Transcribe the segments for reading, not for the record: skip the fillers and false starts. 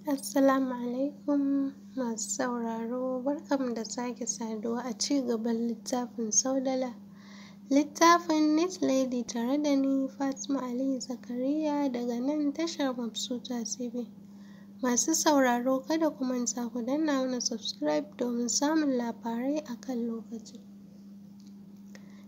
Assalamu alaikum masu sauraro, barkanmu da sake saduwa a ci gaban littafin Saudala. Littafin Neat Lady tare da ni Fatima Aliyu Zakariya daga nan tashar Mabsuta TV. Masu sauraro, kada ku manta ku danna mana subscribe domin samun labarai a kan lokaci.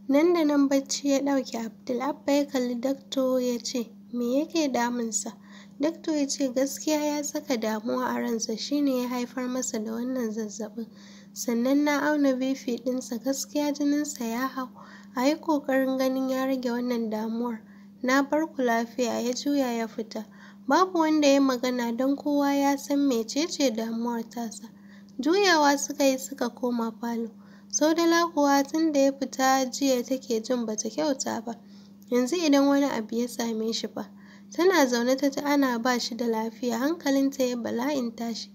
Nan da nan bacci ya ɗauke Abdul. Abba ya kalli dakto ya ce, "Me yake damunsa?" Dakto ya ce, "Gaskiya ya saka damuwa a ransa, shine ya haifar masa da wannan zazzaɓin. Sannan na auna BP ɗinsa, gaskiya jininsa ya hau. A yi ƙoƙarin ganin ya rage wannan damuwar. Na bar ku lafiya." Ya juya ya fita. Babu wanda ya magana don kowa ya san mecece damuwar tasa. Juyawa suka yi suka koma falo. Saudala kuwa tun da ya fita jiya take jin bata kyauta ba. Yanzu idan wani abu ya same shi fa? Tana zaune ta ji ana ba shi da lafiya, hankalinta ya bala'in tashi.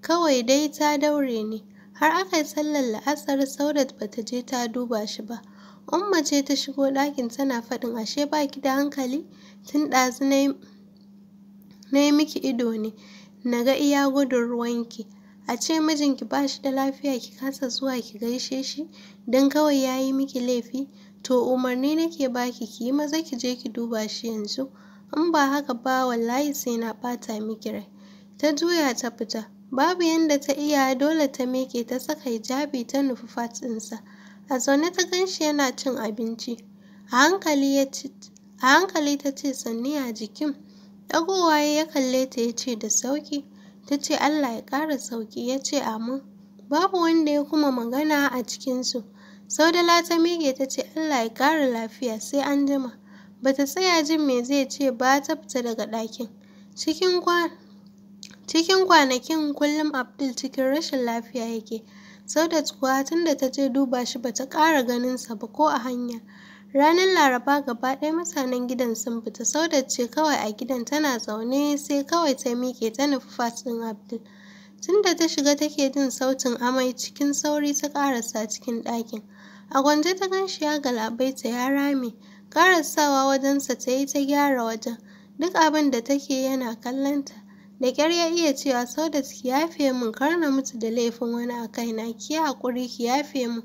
Kawai dai ta daure ne. Har aka yi sallar la'asar Saudat bata je ta duba shi ba. Umma ce ta shigo ɗakin tana faɗin, "Ashe ba ki da hankali? Tun ɗazu na yi miki ido ne, na ga iya gudun ruwanki. A ce mijinki ba shi da lafiya ki kasa zuwa ki gaishe shi, don kawai ya yi miki laifi? To umarni nake baki, ki yi maza ki je ki duba shi yanzu. In ba haka ba, wallahi sai na ɓata miki rai." Ta juya ta fita. Babu yanda ta iya, dole ta miƙe ta saka hijabi ta nufi fat ɗinsa. A zaune ta gan shi yana cin abinci. A hankali ta ce, "Sannu, ya jikin?" Ɗagowa ya kalle ta ya ce, "Da sauki." Ta ce, "Allah ya ƙara sauki." Ya ce, "Amin." Babu wanda ya kuma magana a cikinsu. Saudala ta miƙe ta ce, "Allah ya ƙara lafiya, sai an jima." Bata tsaya jin me zai ce ba, ta fita daga ɗakin. Cikin kwanakin kullum Abdul cikin rashin lafiya yake. Saudat kuwa tunda ta je duba shi bata ƙara ganinsa ba ko a hanya. Ranar Laraba gaba ɗaya mutanen gidan sun fita. Saudat ce kawai a gidan tana zaune, sai kawai ta miƙe ta nufi fat ɗin Abdul. Tunda ta shiga take jin sautin amai, cikin sauri ta ƙarasa cikin ɗakin. A kwance ta gan shi ya galabaita, ya rame. Ƙarasawa wajensa ta yi ta gyara wajen. Duk abin da take yana kallonta. Da ƙyar ya iya cewa, "Saudat, ki yafe min, kar na mutu da laifin wani a kaina, ki yi haƙuri ki yafe min.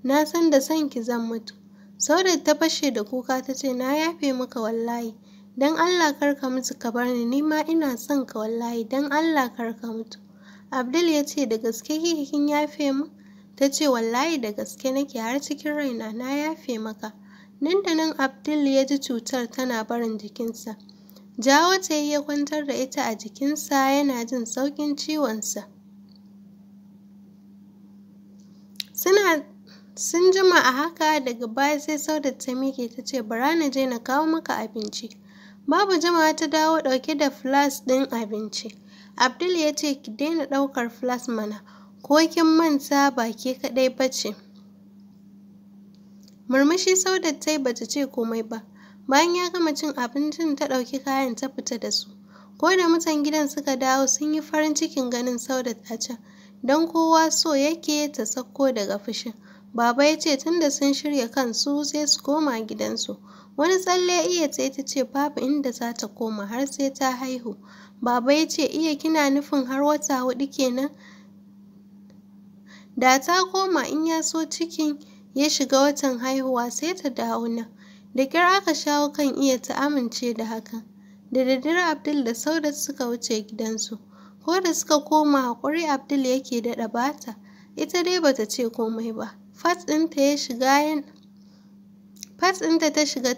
Na san da son ki zan mutu." Saudat ta fashe da kuka ta ce, "Na yafe maka wallahi. Don Allah kar ka mutu ka bar ni, ni ma ina son ka wallahi, don Allah kar ka mutu." Abdul ya ce, "Da gaske kike kin yafe min?" Ta ce, "Wallahi da gaske nake, har cikin raina na yafe maka." Nan da nan Abdul ya ji cutar tana barin jikinsa. Jawo ta yi ya kwantar da ita a jikinsa, yana jin sauƙin ciwonsa. Suna sun jima a haka, daga baya sai Saudat ta miƙe ta ce, "Bara na je na kawo maka abinci." Babu jimawa ta dawo ɗauke da flas ɗin abinci. Abdul ya ce, "Ki daina ɗaukar flas mana, ko kin manta ba ke kaɗai ba ce?" Murmushi Saudat ta yi, bata ce komai ba. Bayan ya gama cin abincin ta ɗauki kayan ta fita da su. Ko da mutan gidan suka dawo, sun yi farin cikin ganin Saudat a can. Don kowa so yake ta sauko daga fushin. Baba ya ce tunda sun shirya kansu sai su koma gidansu. Wani tsalle Iya ta ta ce babu inda za ta koma har sai ta haihu. Baba ya ce, "Iya, kina nufin har wata 4 kenan? Da ta koma, in ya so cikin ya shiga watan haihuwa sai ta dawo nan." Da ƙyar aka shawo kan Iya ta amince da hakan. Da daddare Abdul da Saudat suka wuce gidansu. Ko da suka koma, haƙuri Abdul yake daɗa bata. Ita dai bata ce komai ba. Fat ɗinta ta shiga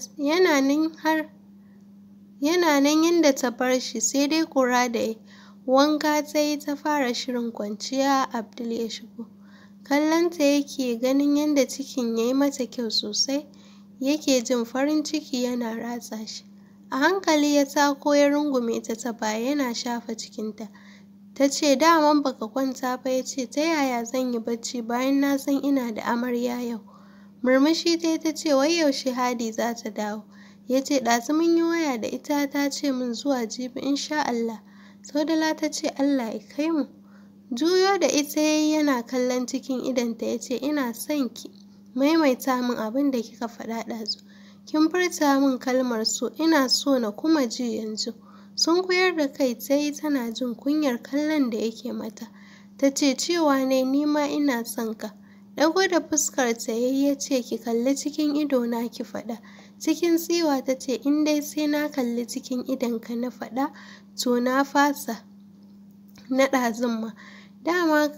yana nan yanda ta bar shi, sai dai ƙura da ya. Wanka ta yi ta fara shirin kwanciya, Abdul ya shigo. Kallonta yake, ganin yadda cikin ya yi mata kyau sosai, yake jin farin ciki yana ratsa shi. A hankali ya tako ya rungume ta ta baya yana shafa cikinta. Ta ce, "Daman baka kwanta ba?" Ya ce, "Ta yaya zan yi bacci bayan na san ina da amarya yau?" Murmushi ta yi ta ce, "Wai yaushe Hadi za ta dawo?" Ya ce, "Ɗazu mun yi waya da ita, ta ce min zuwa jibi insha Allah." Saudala ta ce, "Allah ya kai mu." Juyo da ita yayi yana kallon cikin idonta ya ce, "Ina son ki. Maimaita min abin da kika faɗa ɗazu. Kin furta min kalmar so, ina so na kuma ji yanzu." Sunkuyar da kai ta yi tana jin kunyar kallon da yake mata. Ta ce, cewa nai ni ma ina son ka. Ɗago da fuskar ta yayi ya ce, ki kalli cikin idona ki faɗa. Cikin tsiwa ta ce, in dai sai na kalli cikin idonka na faɗa, to na fasa na ɗazun ma. Dama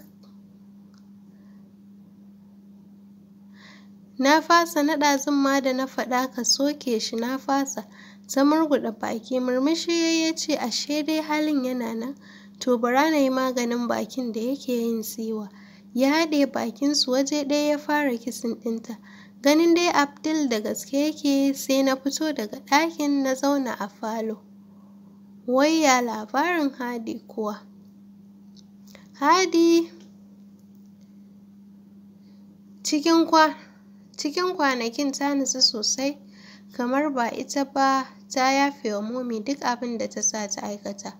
na fasa na ɗazun ma da na faɗa ka soke shi na fasa. Ta murguɗa baki, murmushi yayi ya ce, ashe dai halin yana nan, to bara na yi maganin bakin da yake yin tsiwa. Ya haɗe bakinsu waje ɗaya ya fara kissing ɗinta. Ganin dai Abdul da gaske yake, sai na fito daga ɗakin na zauna a falo. Wai ya labarin Hadi kuwa? Hadi cikin kwanakin ta nutsu sosai, kamar ba ita ba ta yafe wa Momi duk abin da ta sa ta aikata.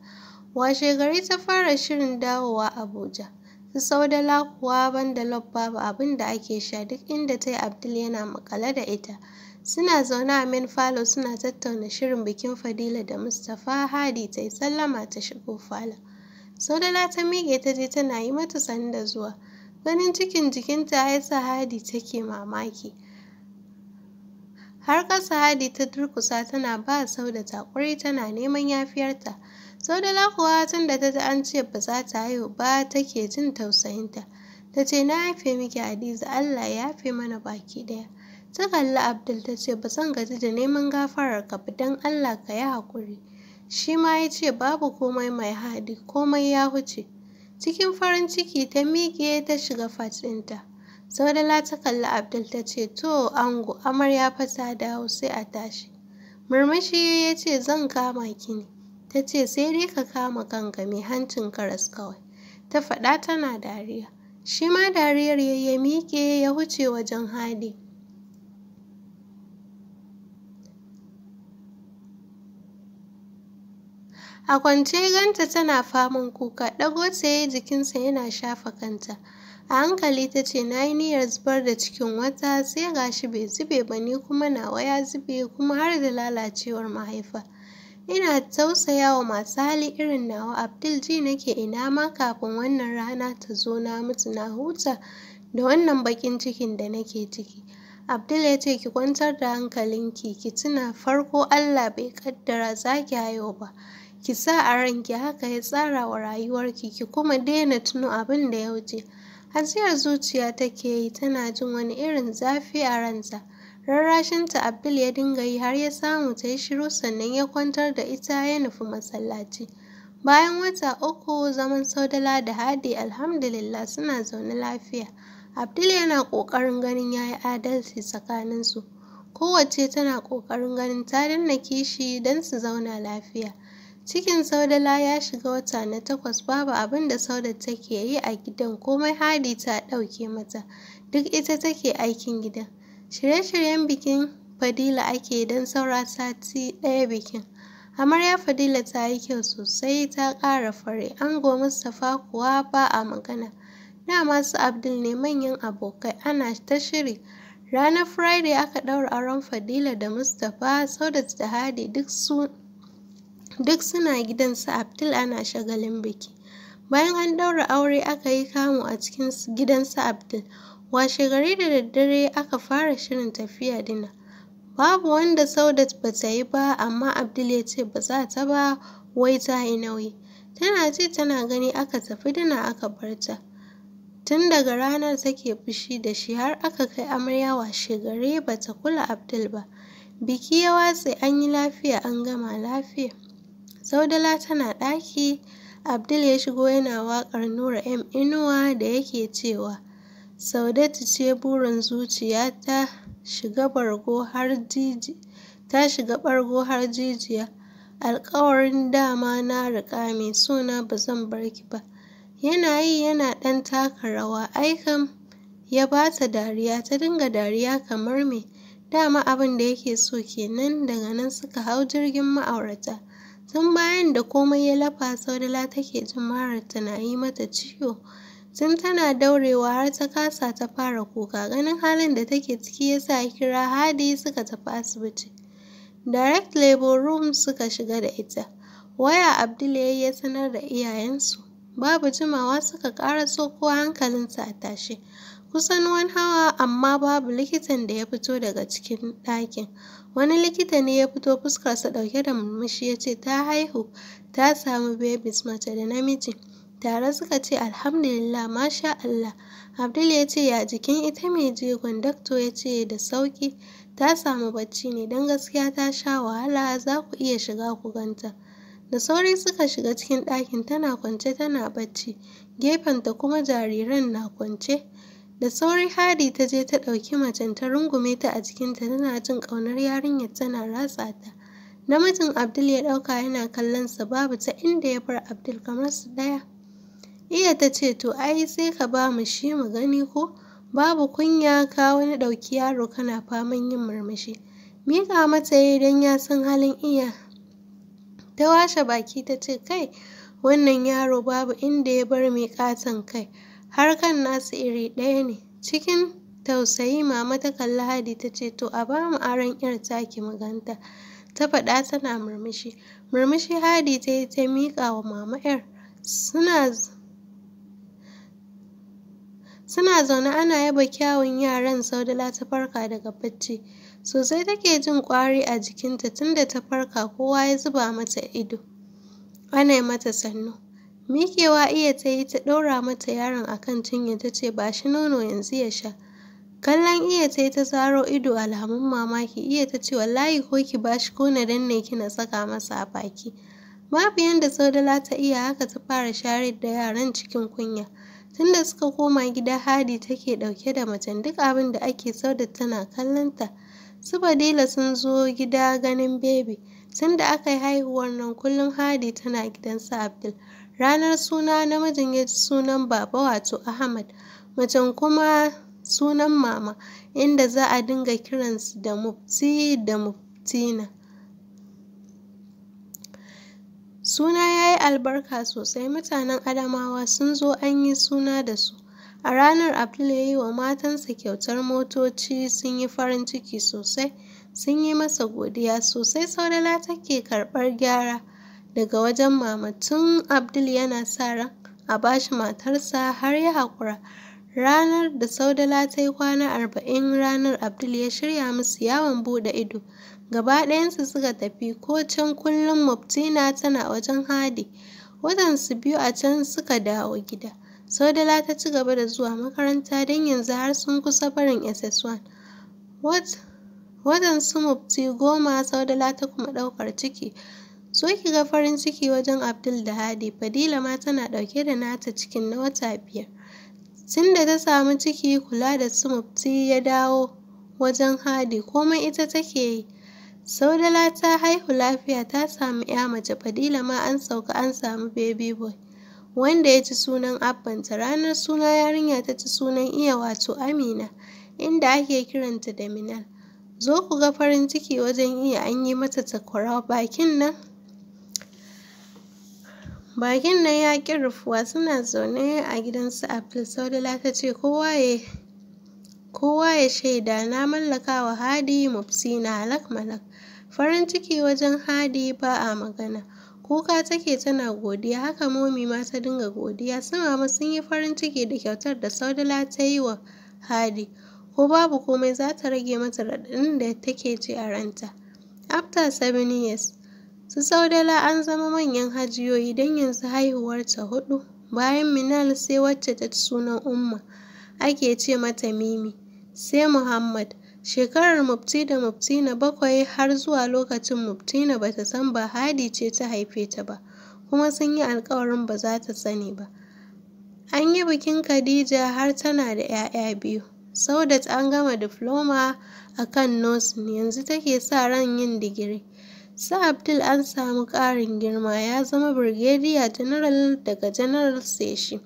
Washe gari ta fara shirin dawowa Abuja. Su Saudala kuwa banda love babu abin da ake sha, duk inda ta yi Abdul yana maƙale da ita. Suna zaune a main falo suna tattauna shirin bikin Fadila da Mustapha. Hadi ta yi sallama ta shigo falon. Saudala ta miƙe ta je tana yi mata sannu da zuwa. Ganin cikin jikinta ya sa Hadi take mamaki. Har ƙasa Hadi ta durƙusa tana ba Saudat haƙuri tana neman yafiyarta. Saudala kuwa tun da ta ji an ce ba za ta haihu ba take jin tausayinta. Ta ce, na yafe miki Hadiza, Allah ya yafe mana baki ɗaya. Ta kalli Abdul ta ce, ba zan gaji da neman gafararka ba, don Allah ka yi haƙuri. Shi ma ya ce, babu komai mai Hadi, komai ya huce. Cikin farin ciki ta miƙe ta shiga fat ɗinta. Saudala ta kalli Abdul ta ce, to ango, amarya fa ta dawo, sai a tashi. Murmushi ya ce, zan kama ki ne. Ta ce, sai dai ka kama kanka mai hancin karas kawai. Ta faɗa tana dariya. Shi ma dariyar ya miƙe ya huce wajen Hadi. A kwance ganta tana faman kuka, ɗago ta yayi jikinsa yana shafa kanta. A hankali ta ce, na yi niyyar zubar da cikin wata, sai gashi bai zube ba, ni kuma nawa ya zube kuma har da lalacewar mahaifa. Ina tausaya wa masu hali irin nawa Abdul, ji nake ina ma kafin wannan rana ta zo na mutu na huta da wannan baƙin cikin da nake ciki. Abdul ya ce, ki kwantar da hankalinki, ki tuna farko Allah bai ƙaddara za ki haihu ba. Ki sa a ranki haka ya tsara wa rayuwarki, ki kuma daina tuno abin da ya wuce. Ajiyar zuciya take yi, tana jin wani irin zafi a ranta. Rarrashinta Abdul ya dinga yi har ya samu ta yi shiru, sannan ya kwantar da ita ya nufi masallaci. Bayan wata 3 zaman Saudala da Hadi alhamdulillah suna zaune lafiya. Abdul yana ƙoƙarin ganin ya yi adalci tsakaninsu. Kowacce tana ƙoƙarin ganin ta danna kishi don su zauna lafiya. Cikin Saudala ya shiga wata na 8, babu abin da Saudat take yi a gidan, komai Hadi ta ɗauke mata, duk ita take aikin gidan. Shirye-shiryen bikin Fadila ake don saura sati ɗaya bikin. Amarya Fadila ta yi kyau sosai, ta ƙara fari, ango Mustapha kuwa ba a magana. Dama su Abdul ne manyan abokai, ana ta shiri. Ranar Friday aka ɗaura auren Fadila da Mustapha. Saudat da Hadi duk suna gidan su Abdul ana shagalin biki. Bayan an ɗaura aure aka yi kamu a cikin gidan su Abdul. Washe gari da daddare aka fara shirin tafiya dina. Babu wanda Saudat ba ta yi ba, amma Abdul ya ce ba za ta ba, wai ta yi nauyi. Tana ji tana gani aka tafi dina aka bar ta. Tun daga ranar take fushi da shi har aka kai amarya washe gari ba ta kula Abdul ba. Biki ya watse, an yi lafiya an gama lafiya. Saudala tana ɗaki, Abdul ya shigo yana waƙar Nura M Inuwa da yake cewa, Saudatu ce burin zuciya ta shiga bargo har jijiya. Alƙawarin dama na riƙa mai sona ba zan bar ki ba. Yana yi yana ɗan taka rawa, ai kam ya ba ta dariya, ta dinga dariya kamar me. Dama abin da yake so kenan. Daga nan suka hau jirgin ma'aurata. Tun bayan da komai ya lafa, Saudala take jin mararta na yi mata ciwo. Tun tana daurewa har ta kasa ta fara kuka. Ganin halin da take ciki ya sa ya kira Hadi suka tafi asibiti. Direct labor room suka shiga da ita. Waya Abdul ya yi ya sanar da iyayensu. Babu jimawa suka ƙaraso, kowa hankalinsa a tashe. Kusan wani hawa, amma babu likitan da ya fito daga cikin ɗakin. Wani likita ne ya fito, fuskarsa ɗauke da murmushi, ya ce ta haihu, ta samu babies mace da namiji. Tare suka ce alhamdulillah, masha Allah. Abdul ya ce ya jikin ita mai jegon? Dakto ya ce da sauki, ta samu bacci ne, don gaskiya ta sha wahala, za ku iya shiga ku ganta. Da sauri suka shiga cikin ɗakin, tana kwance tana bacci, gefenta kuma jariran na kwance. Da sauri Hadi ta je ta ɗauki macen ta rungume ta a jikinta, tana jin ƙaunar yarinyar tana ratsa ta. Namijin Abdul ya ɗauka yana kallon sa, babu ta inda ya bar Abdul, kamar su ɗaya. Iya ta ce to ai sai ka ba mu shi mu gani ko? Babu kunya ka wani ɗauki yaro kana faman yin murmushi. Miƙa mata yayi don ya san halin Iya. Ta washe baki ta ce kai wannan yaro babu inda ya bar mai ƙaton kai, har kan nasu iri ɗaya ne. Cikin tausayi mama ta kalli Hadi ta ce to a ba mu aron 'yar taki mu ganta. Ta faɗa tana murmushi. Murmushi Hadi ta yi ta miƙa wa mama 'yar. Suna zaune ana yaba kyawun yaran, Saudala ta farka daga bacci. Sosai take jin ƙwari a jikinta tunda ta farka, kowa ya zuba mata ido. Ana mata sannu. Miƙewa Iya ta yi ta ɗaura mata yaron a kan cinya, ta ce ba shi nono yanzu ya sha. Kallon Iya ta yi ta zaro ido alamun mamaki. Iya ta ce wallahi ko ki bashi ko na danne ki na saka masa a baki. Babu yanda Saudala ta iya, haka ta fara shayar da yaran cikin kunya. Tunda suka koma gida Hadi take ɗauke da macen, duk abin da ake Saudat tana kallon ta. Su Fadila sun zo gida ganin bebi. Tunda aka yi haihuwar nan kullum Hadi tana gidan su Abdul. Ranar suna namijin ya ji sunan baba wato Ahmad, macen kuma sunan mama, inda za a dinga kiransu da Mufti da Muftina. Suna ya yi albarka sosai, mutanen Adamawa sun zo an yi suna da su. A ranar Abdul ya yi wa matansa kyautar motoci, sun yi farin ciki sosai, sun yi masa godiya sosai. Saudala take karɓar gyara daga wajen mama, tun Abdul yana sa ran a bashi matarsa har ya haƙura. Ranar da Saudala ta yi kwana 40, ranar Abdul ya shirya musu yawon buɗe ido. Gaba ɗayansu suka tafi, ko can kullum Muftina tana wajen Hadi. Watansu 2 a can suka dawo gida. Saudala ta ci gaba da zuwa makaranta don yanzu har sun kusa barin SS1. Watan su Mufti 10, Saudala ta kuma ɗaukar ciki. So ki ga farin ciki wajen Abdul da Hadi. Fadila ma tana ɗauke da nata cikin na wata 5. Tunda ta samu ciki, kula da su Mufti ya dawo wajen Hadi, komai ita take yi. Saudala ta haihu lafiya, ta samu 'ya mace. Fadila ma an sauka an samu baby boy, wanda ya ci sunan abbanta. Ranar suna yarinya ta ci sunan Iya wato Amina, inda ake kiranta da Minal. Zo ku ga farin ciki wajen Iya, an yi mata takwara, bakin nan ya ƙi rufuwa. Suna zaune a gidan su Abdul. Saudala ta ce kowa ya shaida na mallaka wa Hadi Muftina halak malak. Farin ciki wajen Hadi ba a magana. Kuka take tana godiya, haka momi ma ta dinga godiya. Su mama sun yi farin ciki da kyautar da Saudala ta yi wa Hadi. Ko babu komai za ta rage mata raɗaɗin da take ji a ranta. After 7 years, su Saudala an zama manyan hajiyoyi, don yanzu haihuwarta 4. Bayan Minal sai wacce ta ci sunan Umma, ake ce mata Mimi, sai Muhammad. Shekarar Mufti da Muftina 7, har zuwa lokacin Muftina bata san ba Hadi ce ta haife ta ba, kuma sun yi alkawarin ba za ta sani ba. An yi bikin Khadija har tana da 'ya'ya 2. Saudat an gama diploma a kan nursing, yanzu take sa ran yin digiri. Su Abdul an samu ƙarin girma, ya zama Brigadier General, daga General sai shi.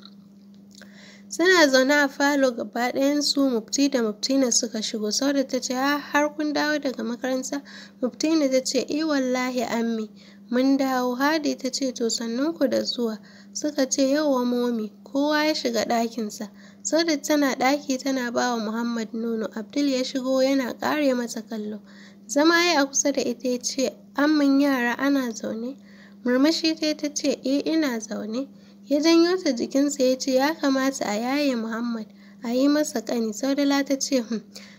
Suna zaune a falo gaba ɗayansu, Mufti da Muftina suka shigo. Saudat ta ce har kun dawo daga makaranta? Muftina ta ce i wallahi ammi mun dawo. Hadi ta ce to sannunku da zuwa. Suka ce yauwa momi. Kowa ya shiga ɗakinsa. Saudat tana ɗaki tana ba wa Muhammad nono. Abdul ya shigo yana ƙare mata kallo. Zama ya a kusa da ita ya ce ammin yara ana zaune. Murmushi ta ta ce, "Eh, ina zaune." Ya janyo ta jikinsa ya ce, "Ya kamata a yaye Muhammad, a yi masa ƙani." Saudala ta ce,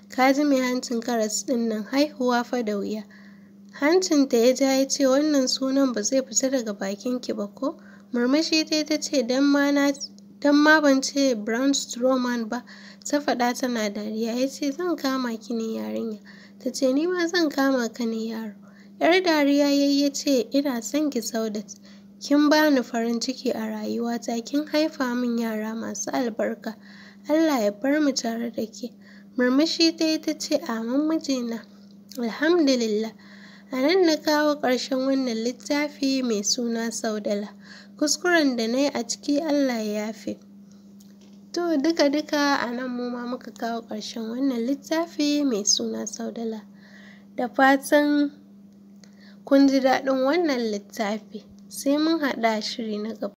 Ka ji mai hancin karas ɗin nan, haihuwa fa da wuya." Hancinta ya ja ya ce, "Wannan sunan ba zai fita daga bakinki ba ko?" Murmushi ta ta ce, "Dan ma ban ce Brown Strawman ba," ta faɗa tana dariya. Ya ce, "Zan kama ki ne, yarinya." Ta ce, "Ni ma zan kama ka ne, yaro." Yar dariya yayi ya ce, "Ina son ki, Saudat. Kin bani farin ciki a rayuwata, kin haifa min yara masu albarka. Allah ya bar mu tare da ke." Murmushi ta yi ta ce, "Amin, mijina. Alhamdulillah." A nan na kawo ƙarshen wannan littafi mai suna Saudala. Kuskuren da na yi a ciki, Allah ya yafe. To, duka-duka a nan mu ma muka kawo ƙarshen wannan littafi mai suna Saudala. Da fatan kun ji daɗin wannan littafi. Sai mun haɗu a shiri na gaba.